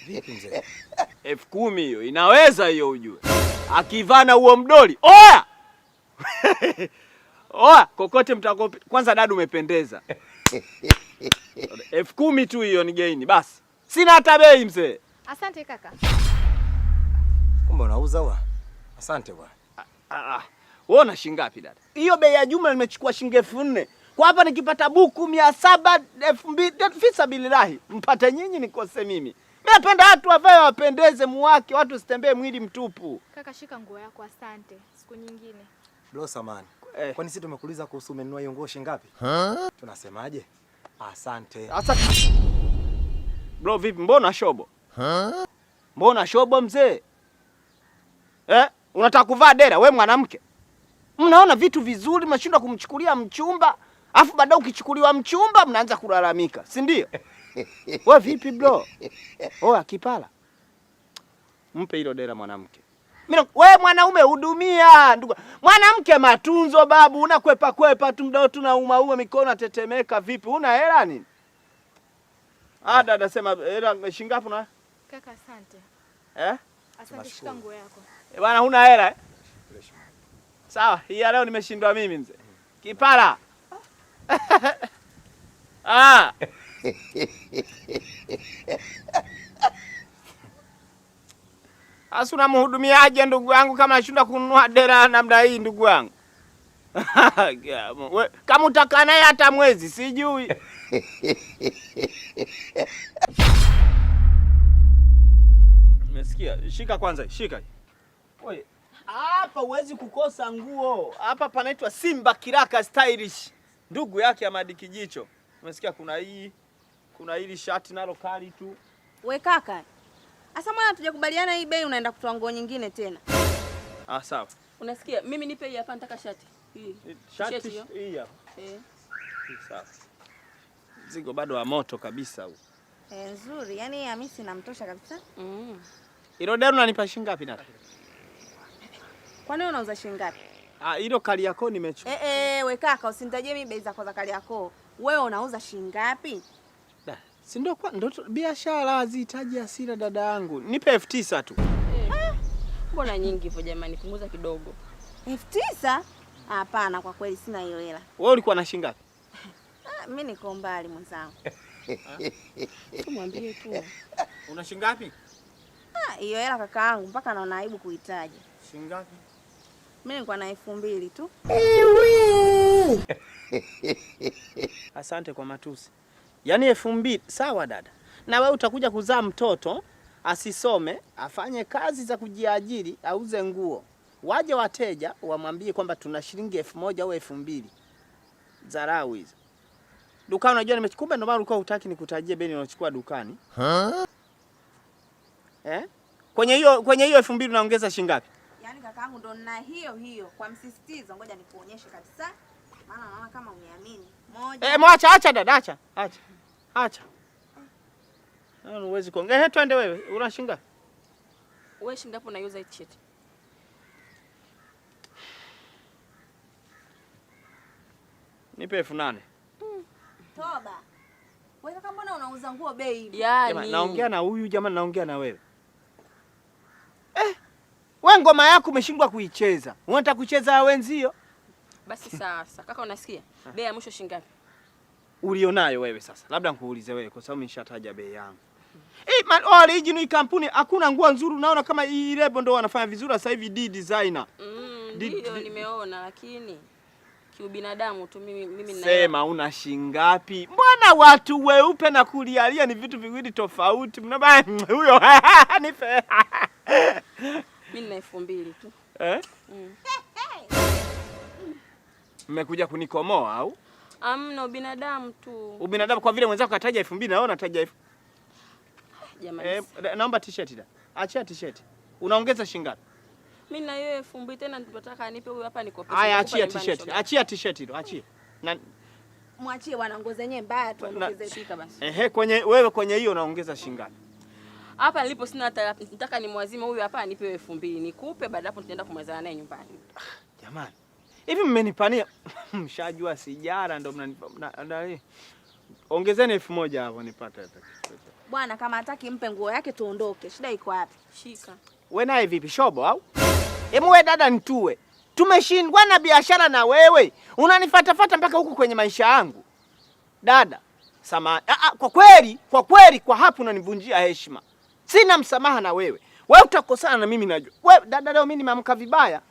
Vipi mzee? 10,000 hiyo inaweza hiyo ujue. Akivana huo mdoli. Oya! Oya, kokote mtakopi. Kwanza dadu umependeza. 10,000 tu hiyo ni gaini basi. Sina hata bei mzee. Asante kaka. Kumbe unauza wa? Asante bwana. Wewe una shilingi ngapi dada? Hiyo bei ya jumla nimechukua shilingi 4,000. Kwa hapa nikipata buku 700, 2,000 fisabilillahi. Mpate nyinyi nikose mimi. Mimi napenda watu wavae wapendeze muwake, watu sitembee mwili mtupu. Kaka, shika nguo yako, asante. Siku nyingine. Bro samani. Kwani sisi tumekuuliza kuhusu umenunua hiyo nguo shilingi ngapi? Tunasemaje? Asante. Sasa bro vipi, mbona shobo? Mbona shobo mzee? Unataka kuvaa dera we mwanamke? Mnaona vitu vizuri mnashindwa kumchukulia mchumba, afu baadaye ukichukuliwa mchumba mnaanza kulalamika, si ndio? We vipi bro? Oa kipala. Mpe hilo dera mwanamke. We mwanaume hudumia ndugu. Mwanamke matunzo babu, unakwepa kwepa tu mdao tu nauma uma mikono atetemeka vipi? Una hela nini? Ah, dada sema hela shilingi ngapi una? Kaka asante. Asante, shika nguo yako. Bwana huna hela eh? Sawa, hii ya leo nimeshindwa mimi mzee. Kipala. Ah. Asa unamhudumiaje ndugu yangu kama anashindwa kununua dera namna hii ndugu yangu? Kama utakaa naye hata mwezi sijui. Umesikia? Shika kwanza, shika. Oye, hapa huwezi kukosa nguo. Hapa panaitwa Simba Kiraka Stylish. Ndugu yake Amadi Kijicho. Umesikia kuna hii, kuna hili shati nalo kali tu. We kaka. Asa mwana hatujakubaliana hii bei, unaenda kutoa nguo nyingine tena. Ah, sawa. Unasikia? Mimi nipe hii hapa, nataka shati. Hii. Shati hiyo. hii hapa. Sawa. Mzigo bado wa moto kabisa huu. Nzuri. Yaani Hamisi namtosha kabisa. Hilo dera unanipa shilingi ngapi dada? Kwa nini unauza shilingi ngapi? Ah, hilo Kariakoo nimechukua. We kaka, usinitajie mimi bei zako za Kariakoo. Wewe unauza shilingi ngapi? Da, si ndio kwa ndio biashara hazihitaji hasira dada yangu. Nipe 9,000 tu. Mbona nyingi hivyo jamani, punguza kidogo. 9,000? Hapana, kwa kweli sina hiyo hela. Wewe ulikuwa na shilingi ngapi? Ah, mimi niko mbali mwenzangu. Tumwambie tu. Una shilingi ngapi? Ah, hiyo hela kakaangu mpaka naona aibu kuitaja. Shilingi ngapi? Mimi nilikuwa na 2,000 tu. Asante kwa matusi. Yaani 2,000, sawa dada. Na wewe utakuja kuzaa mtoto asisome, afanye kazi za kujiajiri, auze nguo. Waje wateja wamwambie kwamba tuna shilingi 1,000 au 2,000. Dharau hizo. Dukani unajua nimechukua, kumbe ndio maana ulikuwa hutaki nikutajie bei niliyochukua dukani. Kwenye hiyo 2,000 unaongeza shilingi ngapi? Yaani kakaangu ndo na hiyo hiyo kwa msisitizo, ngoja nikuonyeshe kabisa. Maana naona kama uniamini. Moja. Mwacha, acha dada, acha. Acha. Acha. Naona huwezi kuongea. Twende wewe. Una shilingi ngapi? Wewe shilingi ngapi unaiuza hii t-shirt? Nipe 8,000. Toba. Wewe kaka mbona unauza nguo bei hivi? Yaani Jamani, naongea na huyu jamani, naongea na wewe. Wewe ngoma yako umeshindwa kuicheza. Unataka kucheza wenzio? Basi sasa, kaka unasikia? Bei ya mwisho shilingi ngapi? Ulionayo wewe sasa. Labda nikuulize wewe kwa sababu nishataja bei yangu. Original kampuni hakuna nguo nzuri, unaona kama hii lebo ndio wanafanya vizuri sasa hivi D designer. Ndio nimeona, lakini kiubinadamu tu mimi nina Sema una shilingi ngapi? Mbona watu weupe na kulialia ni vitu viwili tofauti. Mnaba huyo nipe. Mimi nina 2,000 tu. Mmekuja kunikomoa au? Amna, ubinadamu tu. Ubinadamu kwa vile mwenzako kataja 2,000 na wewe unataja elfu. Jamani. Naomba t-shirt da. Achia t-shirt. Unaongeza shilingi ngapi? Mimi na hiyo 2,000 tena nataka nipe huyu hapa nikopeshe. Haya, Nitakupa achia nyumbani t-shirt. shoga. Achia t-shirt hilo, achia. Na Mwachie bwana, nguo zenyewe mbaya tu ongeze. Shika basi. Kwenye wewe kwenye hiyo unaongeza shilingi ngapi? Hapa nilipo sina hata, nataka nimwazime huyu hapa anipe 2,000 nikupe, baada hapo nitaenda kumwezana naye nyumbani. Jamani. Hivi mmenipania? Mshajua sijara ndo mnanipa. Ongezeni 1000 hapo nipate hata kitu. Bwana kama hataki mpe nguo yake tuondoke. Shida iko wapi? Shika. We naye vipi shobo au? Emu we dada nitue. Tumeshindwa na biashara na wewe. Unanifatafata mpaka huku kwenye maisha yangu. Dada, samahani. Kwa kweli kwa hapo unanivunjia heshima. Sina msamaha na wewe. Wewe utakosana na mimi najua. Wewe dada, leo mimi nimeamka vibaya.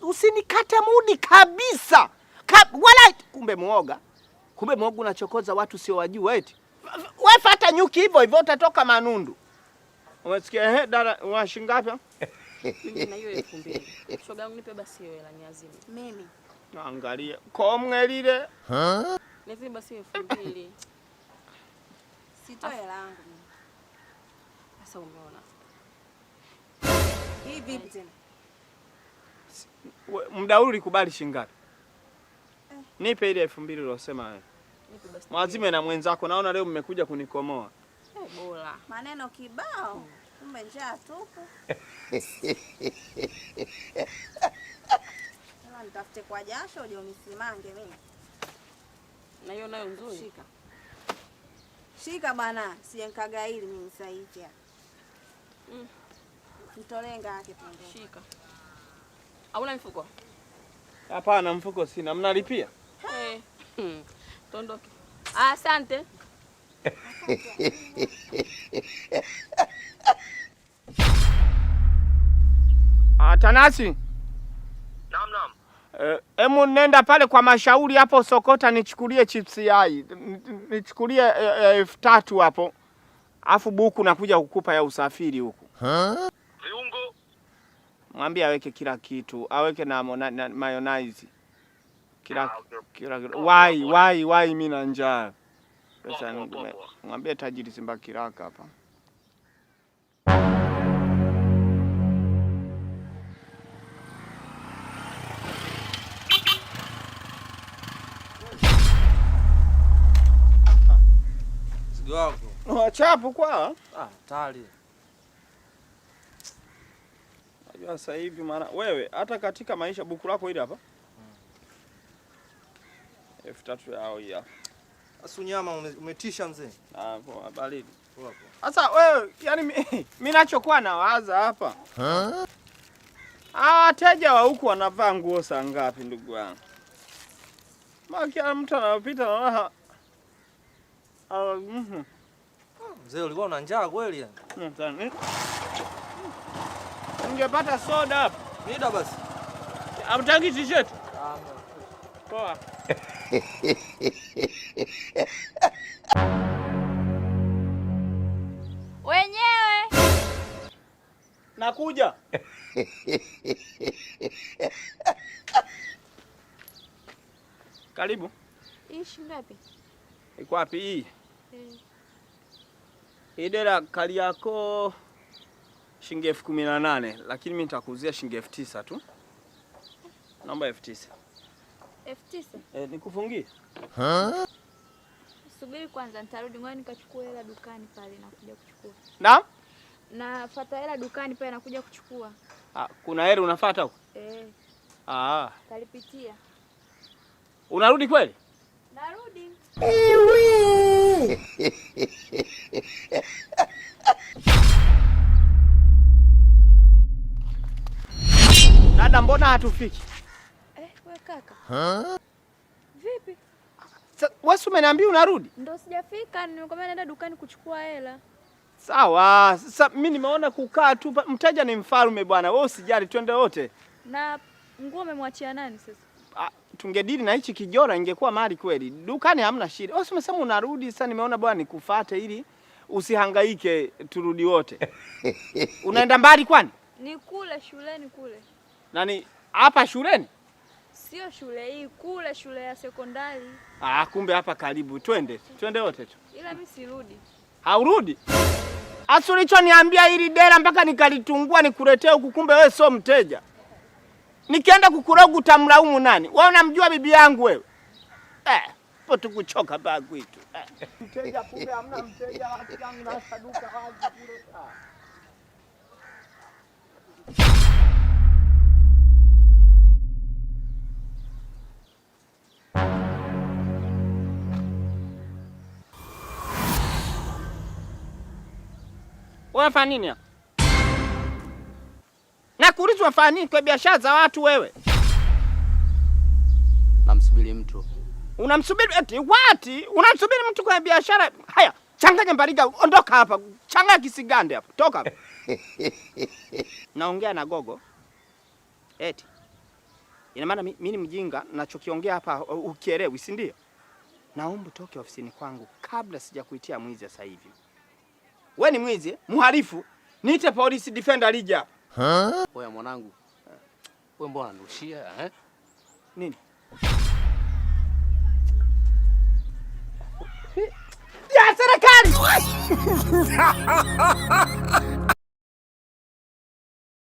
Usinikate mudi kabisa. Wala kumbe muoga. Kumbe muoga unachokoza watu sio wajua eti. Wewe fata nyuki hivyo hivyo utatoka manundu. Umesikia dada, una shilingi ngapi? Mimi na hiyo 2000. Shoga yangu nipe basi hiyo hela niazime. Mimi. Angalia. Komwe lile. Niazime basi 2000. Sitoe hela yangu mimi. Sasa umeona. Hii vipi tena? Muda huu ulikubali shilingi ngapi? Nipe ile 2000 ulosema wewe. Nipe basi. Mwazime na mwenzako naona leo mmekuja kunikomoa. Bora. Maneno kibao. Kumbe njaa tupu. Sasa nitafute kwa jasho uje unisimange mimi. Na hiyo nayo nzuri. Shika. Shika bwana, sije nikagaili mimi sasa hivi. Nitolee yake tuondoke. Shika. Hauna mfuko? Hapana, mfuko sina. Mnalipia? Eh. Tuondoke. Asante. Tanasi. Naam, naam. Emu nenda pale kwa mashauri hapo Sokota nichukulie chips yai. Nichukulie 3000 hapo. Afu buku nakuja kukupa ya usafiri huku. Viungo Mwambie aweke kila kitu, aweke na mayonnaise. Kila okay. Kila wai mimi na njaa. Pesa Poa. mwambie tajiri Simba kiraka hapa. Mzigo wako. Wachapu kwa? Hatari. Unajua sasa hivi maana wewe hata katika maisha buku lako hili hapa. 3000 yao hii hapa. Asu nyama umetisha mzee. Poa baridi. Poa. Sasa wewe yani mimi nachokuwa nawaza hapa. Wateja wa huku wanavaa nguo saa ngapi ndugu yangu? Maana mtu anapita naona Mzee ulikuwa una njaa kweli yani? Ungepata soda hapa. Nida basi. Hamtaki t-shirt? Poa. Wenyewe. Nakuja. Karibu. Hii shilingi ngapi? Iko wapi hii? Hii dera kali yako shilingi 18,000 lakini mimi nitakuuzia shilingi 9,000 tu. Naomba 9,000. 9,000? Nikufungie? Subiri kwanza nitarudi, ngoja nikachukue hela dukani pale na kuja kuchukua. Naam? Nafuata hela dukani pale na kuja kuchukua. Kuna hela unafuata huko? Kalipitia. Unarudi kweli? Narudi. Dada, mbona hatufiki? We kaka. Vipi? Wewe umeniambia unarudi? Ndio sijafika, nimekwambia naenda dukani kuchukua hela. Sawa. Sasa mimi nimeona kukaa tu, mteja ni mfalme bwana. Wewe usijali, twende wote. Na nguo umemwachia nani sasa? Tungedili na hichi kijora ingekuwa mali kweli. Dukani hamna shida. Wewe umesema unarudi, sasa nimeona bwana nikufuate ili usihangaike, turudi wote. Unaenda mbali kwani? Ni kule shuleni kule. Nani hapa shuleni? Sio shule hii, kule shule ya sekondari. Kumbe hapa karibu. Twende, twende wote tu. Ila mimi sirudi. Haurudi? Asa ulichoniambia hili dera mpaka nikalitungua nikuletee huku, kumbe wewe sio mteja. Nikienda kukuroga utamlaumu nani? Wewe unamjua bibi yangu wewe? Po tukuchoka ba kwetu. Mteja kumbe hamna mteja, rafiki yangu na saduka wazi kule. Unafanya nini hapa? Nakuuliza unafanya nini kwa biashara za watu wewe? Namsubiri mtu. Unamsubiri eti what? Unamsubiri mtu kwa biashara? Haya, changanya mbariga, ondoka hapa. Changanya kisigande hapa. Toka hapa. Naongea na gogo. Eti. Ina maana mimi ni mjinga, nachokiongea hapa ukielewi, si ndio? Naomba utoke ofisini kwangu kabla sijakuitia mwizi sasa hivi. We ni mwizi, eh? Mhalifu. Niite polisi defender lije hapa. Oya mwanangu. Wewe mbona unanirushia eh? Nini? Ya serikali!